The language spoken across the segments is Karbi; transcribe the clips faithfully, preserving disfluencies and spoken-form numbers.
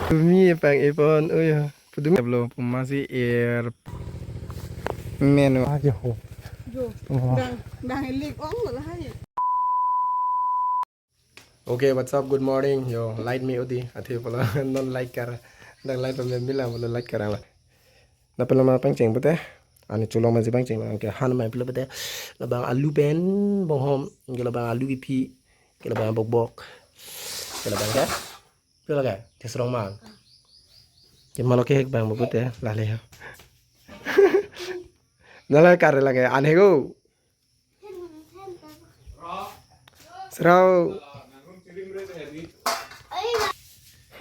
Dumi pang ipon, oh ya. Pudumi ablo puma si air. Menu aja ho. Jo. Oh. Bang, bang ilik ong lo hai. Okay, what's up? Good morning. Yo, light me odi. Athe pala non light kar. Dak light pame milang pala light karang la. Na pala ma pangcheng pute. Ani cholong ma si pangcheng la. Ke han mai pula pute. Labang alu pen bonghom. Ke labang alu kipi. Ke labang bokbok. Ke labang ke. Pula ke. Tesrong mang. Ke malo ke hek bang pute. Lale ya. Nala kar lage. Anhe go. Srau.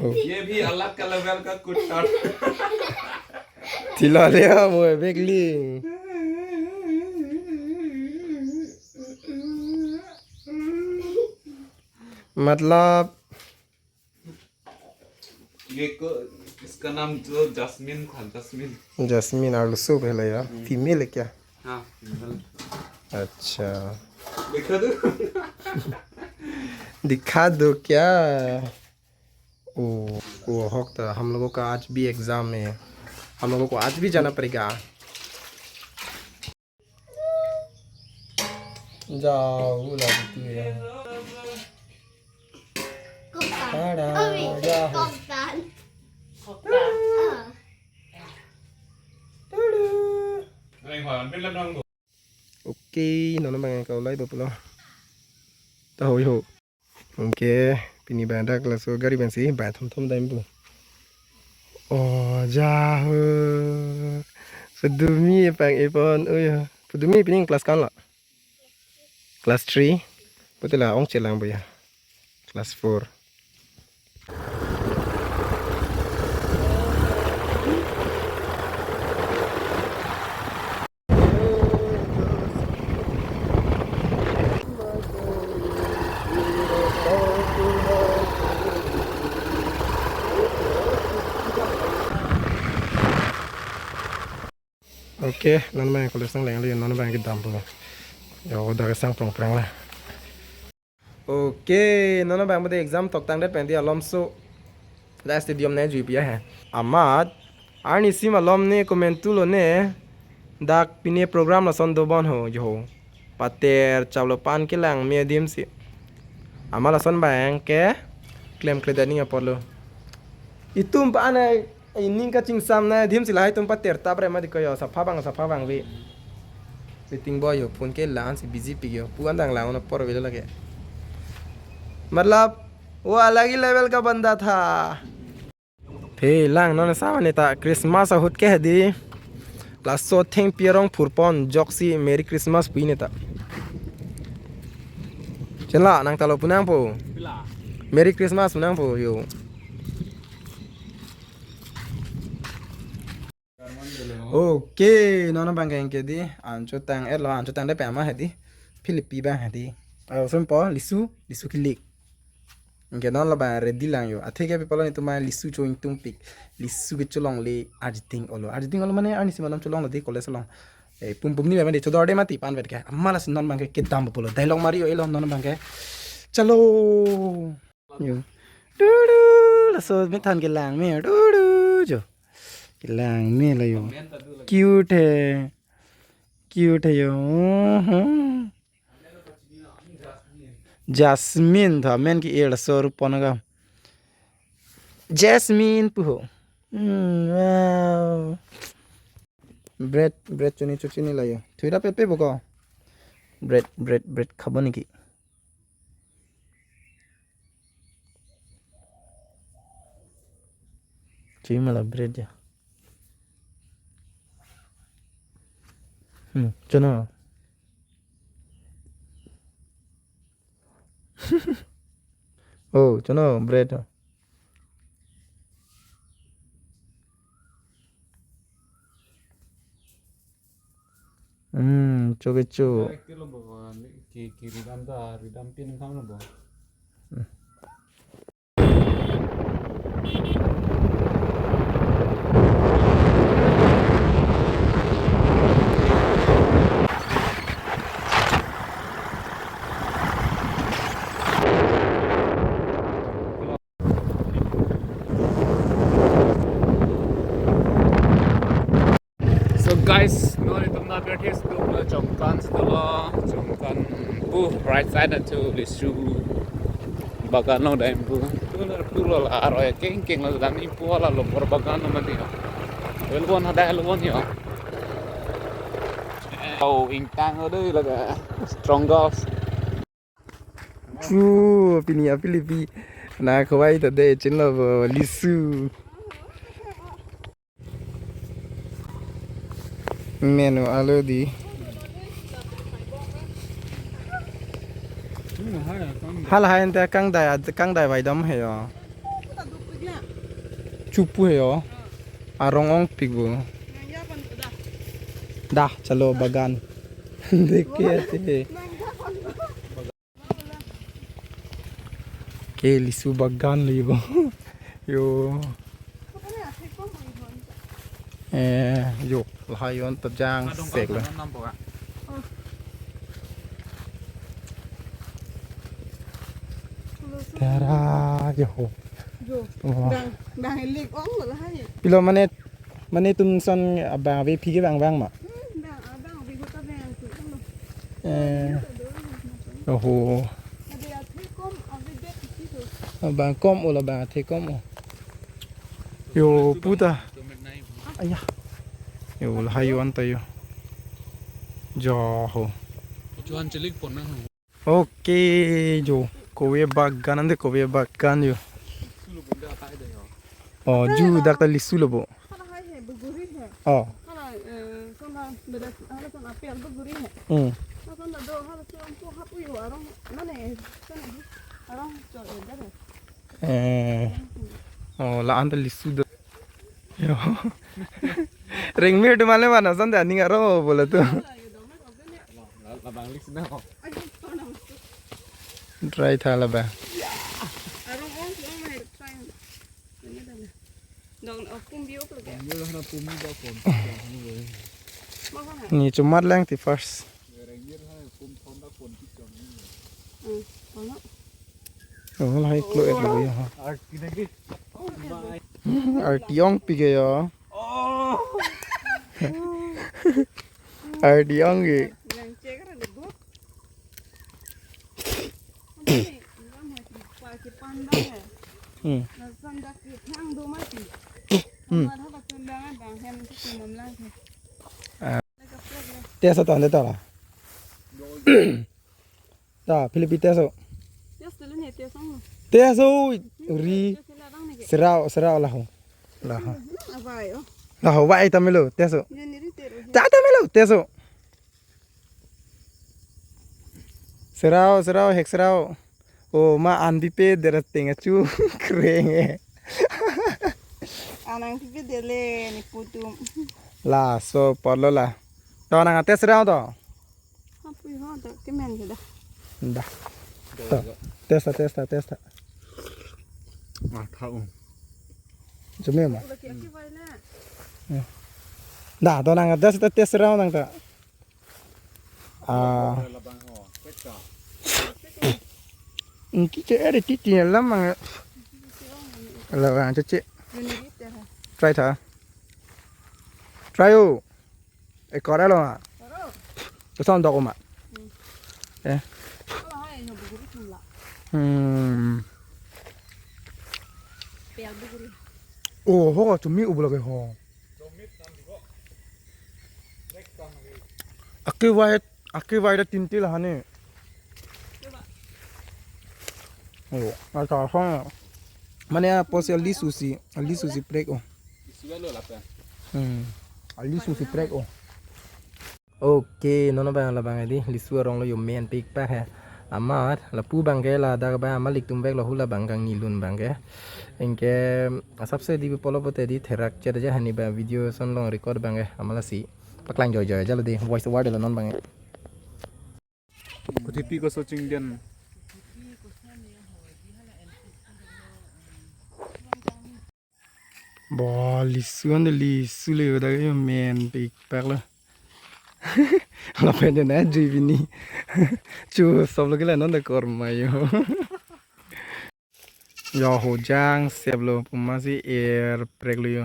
ये भी अलग का लेवल का कुत्ता। Thilo le mo begling. मतलब ये को, इसका नाम जो जैस्मिन था, Jasmine. Jasmine, arloso pehla ya। हम्म। Female है क्या? हाँ, female। अच्छा। दिखा दो। दिखा दो क्या? ओ, वो होता, हम लोगों का आज भी एग्जाम है, हम लोगों को आज भी जाना पड़ेगा। Jauh lah itu ya. Kopan. Ada, oh, wait, ada. Kopan. Kopan. Ah. Tudu. Oke, nono bang ka ulai ba pulo. Tahu yo. Oke, pini bang dak laso gari bang si bang thom thom dam pu. Oh, jauh. Pudumi pang ipon, oh ya. Pudumi pini class kan la? Class three. Putila ong chelang bu ya. Class four. Oke, non bang college nang leng le non bang kedam pu. Ya udah kesang prong prang la. Oke, non bang bude exam tok tangdet pen di alomso. Da stadium ne jui pia he. Amat, arni sim alom ne comment tu lo ne. Dak pine program lason dobon ho jo. Pater chaplo pan kelang me adim si. Ama lason bang ke klem kledaning apor lo. Itum pa anai ining kachingsam na adim si lahai tum pater tap re ma di ko yo sapha bang sapha bang ve. Meeting boy yo phone ke lan si busy pik yo. Puan dang lang apor ve lage. मतलब वो अलग ही लेवल का बंदा था। Phe lang non sa ne ta Christmas ahut ke hedi. Laso thengpi arong phurpon joksi Merry Christmas pu ne ta. Chenla nang talo punang po. Merry Christmas punang po yo. Oke, non bang ke di ancho tang er lo, ancho tang de pema hedi. Philippi bang hedi. Aw sumpo lisu, lisu kilik. Anke non lo bang ready lang yo. Athe ke people ni tumai lisu cho ingtung pik. Lisu ke cholong le arjiting olo. Arjiting olo mane arni sim alom cholong lo di college along. Eh, pum pum ni bang de chodor de mati pan vet ke. Amala si non bang ke kedam pulo. Dialogue mari yo elo non bang ke. Chalo. Yo. Du du, laso methan kelang me. Du du jo. Kelang me la yo. Cute hai. Cute hai yo. Jasmine tha men ki er so rupon ga. Jasmine pu ho. Hmm, wow. Bread, bread chuni chuchini la yo. Thuira pe pe boko. Bread, bread, bread khabo niki. Chimala bread ya. Hmm, chana. Oh, chana bread. Hmm, choke cho. Ki, ki ridam da, ridam pin khang lo bo. Guys, non itum nang birthday seduk lo, Chomkan seduk lo, Chomkan pu right side achu lisu bagan along dam pu. Tu lo, tu lo la aroi kengkeng lo, dam ipu la lo por bagan lo mati. Elbon ada elbon yo. Oh, ingtang lo dei laga strong girls. Chu, pini apilipi. Na kawai ta de chin lo bo lisu. Menu alo di. Hal hai ente kangdai, kangdai vai dam he yo. Chupu he yo. Arong ongpik bo. Dah, chalo bagan. Dekhe ate. Ke lisu bagan lo yo. Yo. Eh, yo, lahai yon ta jangsek lo. Tara, yo. Wah. Dang, dang ilik ong lo lahai. Pilo mane, mane tum son abang ave phi ke bang bang ma. Hmm, dang, abang ave kota bang tu lo. Eh. Oho. Abang kom o la abang athe kom o. Yo puta. Aya. Yo lahai yon ta yo. Jo ho. Chuan chelik pon na ho. Okay, jo. Kove bagan ante kove bagan yo. Oh, ju dak ta lisu lo bo. Hala hai he, buguri he. Oh. Hala, eh, sona beda, hala sona apel buguri he. Hmm. Hala sona do, hala sona po hap uyo arong, mane, sona di, arong cho, eh, dere. Eh. Oh, la anta lisu do. Yo. Ring mir tu mane mana santa ning aro bola tu. Hala, ye dome ko ne. La, la bang lisu na ko. Ay, sona. Try tha la ba. Arong ong, ong hai, try. Dong, oh, pum biok lagi. Ni chumat lang ti first. Hmm, kono. Oh, lahai klo ek lo ya ha. Arti ongpik ke ya. Arti ong ke. Yang cek ra geduk. Hmm. Hmm. Ah. Test atau anda tahu lah. Ta, Philippines test o. Test dulu nih, test ang. Test o, ri. Test dulu abang nih, Kak. Serau, serau lah ho. Lah ho. Hmm, apa yo? Lah ho, wai ta melo, test o. Ini, ini, test o. Ta, ta melo, test o. Serau, serau, hek serau. O, ma an bipe dera tenga chu kreng e. Anang pipe dele ni putum. Laso apotlo la. To nang test serau to. Apui ho, ta kemen ke dah. Dah. To. Test ta, test ta, test ta. Ah, tha um. Chumi ma. Udah kiaki vai na. Ya. Dah, to nang test ta, test serau nang ta. Ah. Labang ho, pekka. Inki che eri titi lamang. Labang che che. Try tha. Try o. Ekor alo ma. Kesan dok ma. Hmm. Eh. Kalau hai, nyo buguri chumla. Hmm. Pel buguri. Oh, ho, chumi ublo ke ho. Ake vai, ake vai da tintil hane. Ayo, ata ha. Mane apotsi lisu si, lisu si prek o. Hmm. Lisu si prek o. Okay, non abang labang edi, lisu arong lo yo men pikpak he. Amat, lapu abang ke ladak abang amat lik tum vek lo hula abang kangni lun abang ke. Anke, asapsi di polo pote di therak chet aja hani ba video son long record abang ke, amat lasi. Paklang joijoi aja lo di, voice over lo non abang ke. Kuti pi ko so chingden. Bo lisu ande lisu le dak yo men pikpak lo. Lapen de na jui bini. Chu sop lo ke la non da kor ma yo. Yo ho jangsep lo pu masi er prek lo yo.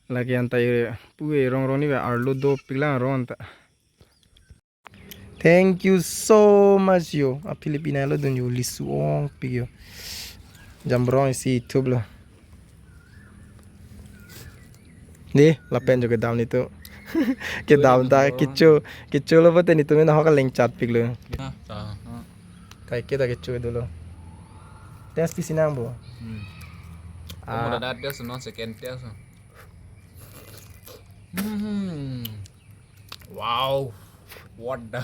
Lake anta e pu e rong rong ni ba arlo dopik lang rong anta. Thank you so much yo. A Filipina lo dun yo, lisu ongpik yo. Jamrong isi thup lo. Dei, lapen jo kedam netum. Kedam ta kecho, kecho lo pute netum mena hok aleng chatpik lo. Ah, ah, ah. Kaike ta kecho dolo. Test pisi nangpo. Hmm. Ah. Kamu dah test no, second test no. Hmm. Wow. What the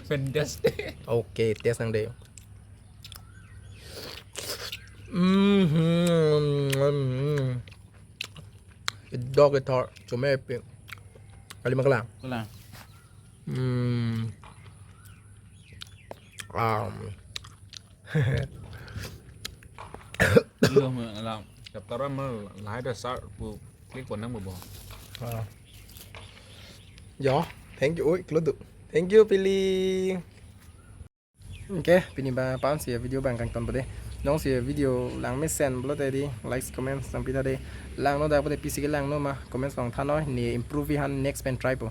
fantastic. Okay, test nang dei. Mhm. Dog ithor, chomepik. Kali ma kelang? Kelang. Hmm. Um. Ilo ma la chapter ma lahai ta start pu click pon nangpo. Ah. Yo, thank you. Oi, kloduk. Thank you, Pili. Okay, pini ba pan si video bang kangton pade. Nong si video lang mesen pulote dei, likes, comments nangpi tha dei. Langno dak pade pisi kelang no ma, comments along thanoi, ne improve han next pen try po.